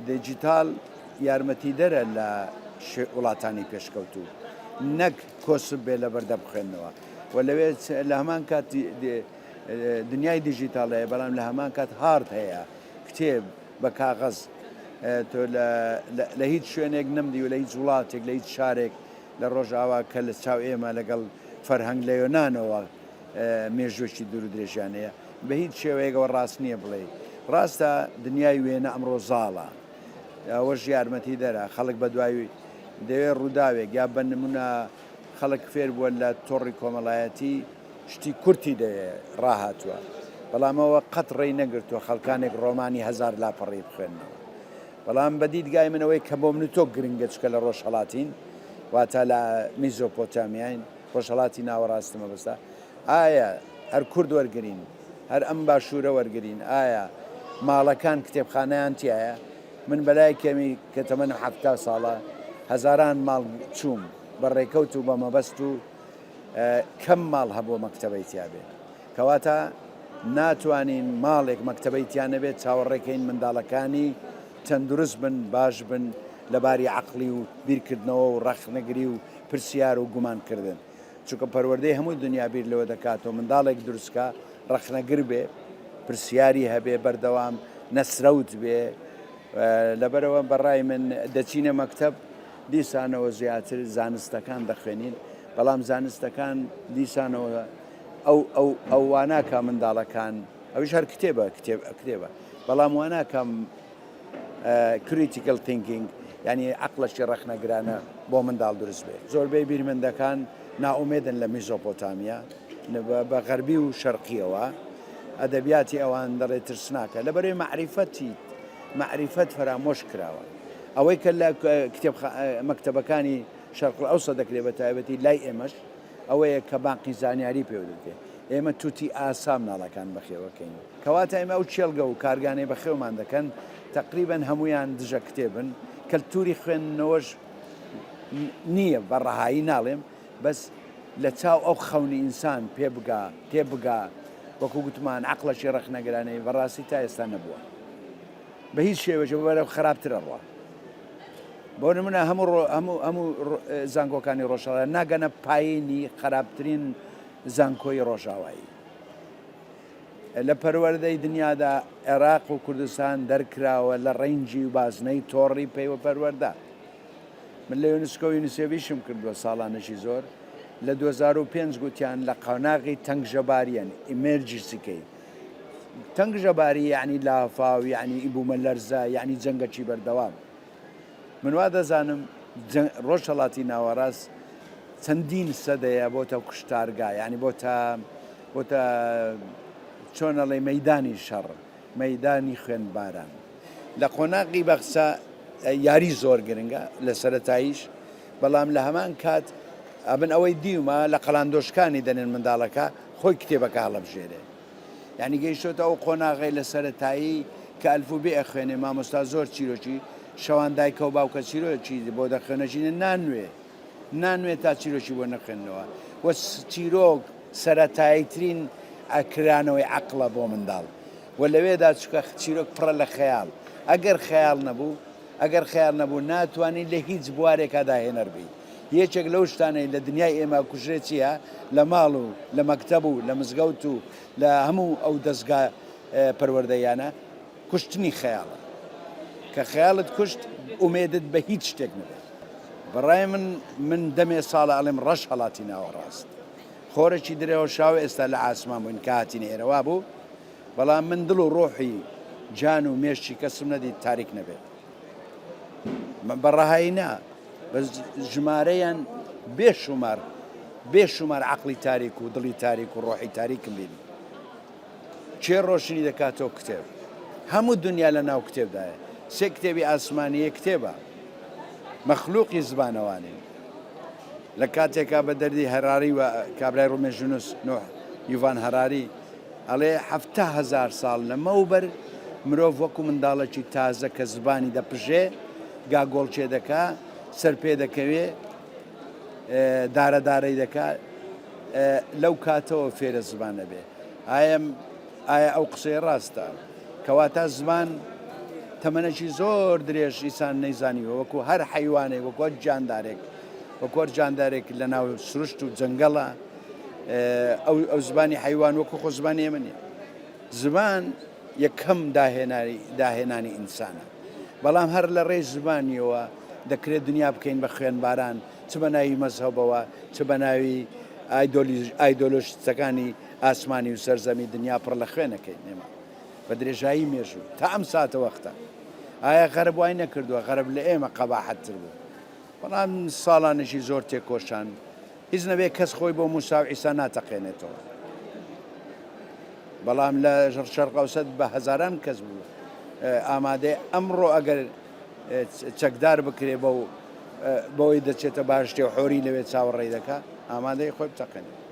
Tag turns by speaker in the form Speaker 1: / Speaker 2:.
Speaker 1: دیجیتال یارمەتیدەرە لە وڵاتانی پێشکەوتوو نەک کۆسپ بێ لە بەردەم خوێندنەوە و لەوێ لە هەمان کات دنیای دیجیتاڵ هەیە بەڵام لە هەمان کات hard هەیە کتێب بە کاغەز تۆ لە هیچ شوێنێک نەمدی و لە هیچ وڵاتێک لە هیچ شارێک لە ڕۆژئاوا کە لە چاو ئێمە لەگەڵ فەرهەنگ لە یۆنانەوە مێژووێکی دوور و درێژیان هەیە بە هیچ شێوەیەکەوە ڕاست نییە بڵێ ڕاستە دنیای وێنە ئەمڕۆ زاڵە ئەوەش یارمەتی دەرە خەڵک بە دوای دەوێ ڕووداوێک یا بە نمونە خەڵک فێر بووە لە تۆڕی کۆمەڵایەتی شتی کورتی دەوێ ڕاهاتووە بەڵام ئەوە قەت ڕێی نەگرتووە خەڵکانێک ڕۆمانی هەزار لاپەڕەی بخوێننەوە بەڵام بە دیدگای من ئەوەی کە بۆ من و تۆ گرنگە چکە لە ڕۆژهەڵاتین واتە لە میزۆپۆتامیاین ڕۆژهەڵاتی ناوەڕاست مەبەستە ئایا هەر کورد وەرگین هەر ئەم باشوورە وەرگین ئایا ماڵەکان کتێبخانەیان تایە من بەلای کەمی کە تەمەنم 70 ساڵە هەزاران ماڵ چووم بە ڕێکەوت و بە مەبەست و کەم ماڵ هەبووە مەکتەبەی تیابێ کەواتە ناتوانین ماڵێک مەکتەبەی تیا نەبێت چاوەڕێکەین منداڵەکانی تەندروست بن باش بن لەباری عەقڵی و بیرکردنەوە و ڕەخنەگری و پرسیار و گومانکردن چونکە پەروەردەی هەموو دنیا بیر لەوە دەکاتەوە منداڵێک دروستکە ڕەخنەگر بێ پرسیاری هەبێ بەردەوام نەسرەوت بێ لەبەرەوە بەڕای من دەچینە مەکتەب دیسانەوە زیاتر زانستەکان دەخوێنین، بەڵام زانستەکان دیسانەوە ئەو ئەو ئەو واناکا منداڵەکان ئەویش هەر کتێبە کتێب کتێبە بەڵام واناکەم critical thinking یعنی عقلەشی ڕەخنەگرانە بۆ منداڵ دروست بێت زۆربەی بیرمەندەکان نائومێدن لە میزۆپۆتامیا بە غەربی و شەرقیەوە ئەدەبیاتی ئەوان دەڵێ ترسناکە لەبەرەی مەعریفەتی مەعریفەت فەرامۆش کراوە ئەوەی کە لە کتێب مەکتەبەکانی شەرق ئەوسە دەکرێت بە تایبەتی لای ئێمەش ئەوەیە کە بانقی زانیاری پێ دەدرێت ئێمە توتی ئاسا مناڵەکان بەخێوەکەین کەواتە ئێمە ئەو کێڵگە و کارگانەی بەخێومان دەکەن تقریبا هەمویان دژە کتێبن کەلتوری خوێندنەوەش نییە بە ڕەهایی ناڵێم بەس لە چاو ئەو خەونی ئینسان پێ بگا تێ بگا وەکو گوتمان عقلەشی ڕەخنەگرانەی بەڕاستی تا ئێستا نەبووە بە هیچ شێوەیەک بەرەو خراپتر ئەڕوا. بۆ نمونە هەموو هەموو هەموو زانکۆکانی ڕۆژهەڵات ناگەنە پایینی خراپترین زانکۆی ڕۆژاوایی. لە پەروەردەی دنیادا عێراق و کوردستان دەرکراوە لە ڕەنجی و بازنەی تۆڕی پەیوە پەروەردە. من لە یونسکۆ و یونیسێفیشم کردووە ساڵانێکی زۆر لە 2005 گوتیان لە قۆناغی تەنگژەباریان emergency کەی تەنگژەباری یەعنی لافاو یەعنی بوومەلەرزە یەعنی جەنگەکی بەردەوام. من وا دەزانم ڕۆژهەڵاتی ناوەڕاست چەندین سەدەیە بۆتە کوشتارگا یعنی بۆتە بۆتە چۆن ئەڵێ مەدانی شەڕ مەدانی خوێنباران لە قۆناغی بەخسە یاری زۆر گرنگە لە سەتاییش بەڵام لە هەمان کات ئەبن ئەوەی دیومە لە قەلاندۆشکانی دەنێن منداڵەکە خۆی کتێبەکە هەڵەبژێرێ یانی گەیشتۆتە ئەو قۆناغەی لە سەرەتایی کە ئەلفوبێ ئەخوێنێ مامۆستا زۆر چیرۆکی شەوان دایکە و باوکە چیرۆکی بۆ دەخوێنەژینە نانوێ نانوێ تا چیرۆکی بۆ نەخوێنەوە وە چیرۆک سەرەتاییترین ئەکرانەوەی عەقڵە بۆ منداڵ و لەوێدا چکە چیرۆک پڕە لە خەیاڵ ئەگەر خەیاڵ نەبوو ئەگەر خەیاڵ نەبوو ناتوانانی لە هیچ بوارێکا داهێنەر بی یەکێک لەو شتانەی لە دنیای ئێمە کوژرێ چییە؟ لە ماڵ و لە مەکتەب و لە مزگەوت و لە هەموو ئەو دەزگا پەروەردەییانە کوشتنی خەیاڵە. کە خەیاڵت کوشت ئومێدت بە هیچ شتێک نەبێت. بەڕای من من دەمێ ساڵە ئەڵێم ڕەش هەڵاتی ناوەڕاست. خۆرەکی درەوشاوە ئێستا لە ئاسمان بووین کە هاتینە ئێرە وابوو، بەڵام من دڵ و ڕۆحی جان و مێشکی کەسم نەدیت تاریک نەبێت. بە ڕەهایی نا بەس ژمارەیان بێ شومار بێ شومار عەقڵی تاریک و دڵی تاریک و ڕۆحی تاریکم بینی کێ ڕۆشنی دەکاتەوە کتێب هەموو دنیا لە ناو کتێبدایە سێ کتێبی ئاسمانیە کتێبە مەخلوقی زبانەوانین لە کاتێکا بە دەردی هەراری و کابرای ڕومێژونوس نوح یوڤان هەراری ئەڵێ 70هزار ساڵ لەمەوبەر مرۆڤ وەکو منداڵێکی تازە کە زبانی دەپژێ، گاگۆڵکێ دەکا، سەر پێ دەکەوێ، دارە دارەی دەکا، لەو کاتەوە فێرە زمان ئەبێ. ئایا ئایا ئەو قسەیە ڕاستە؟ کەواتە زمان. تەمەنێکی زۆر درێژ ئینسان نەیزانیوە وەکو هەر حەیوانێک وەکو هەر گیاندارێک وەکو هەر جاندارێک لە ناو سروشت و جەنگەڵە ئەو ئەو زبانی حەیوان وەکو خۆ زبانی ئێمە نییە زبان یەکەم داهێناری داهێنانی ئینسانە بەڵام هەر لە ڕێی زبانیەوە دەکرێت دنیا بکەین بە خوێنباران چ بە ناوی مەزهەبەوە چ بە ناوی ئایدۆلیستەکانی ئاسمانی و سەرزەمی دنیا پڕ لە خوێنەکەین ئێمە بە درێژایی مێژوو تا ئەم ساتەوەختە. ئایا غەرب وای نەکردووە؟ غەرب لە ئێمە قەباحەتتر بوو. بەڵام ساڵانێکی زۆر تێکۆشان. هیچ نەبێ کەس خۆی بۆ موسا و عیسا ناتەقێنێتەوە. بەڵام لە شەرق ئەوسەت بە هەزاران کەس بوو ئامادەی ئەمڕۆ ئەگەر چەکدار بکرێ بەو بەوەی دەچێتە باشتێ و حۆری لەوێ چاوەڕێی دەکا ئامادەی خۆی بتەقێنێت.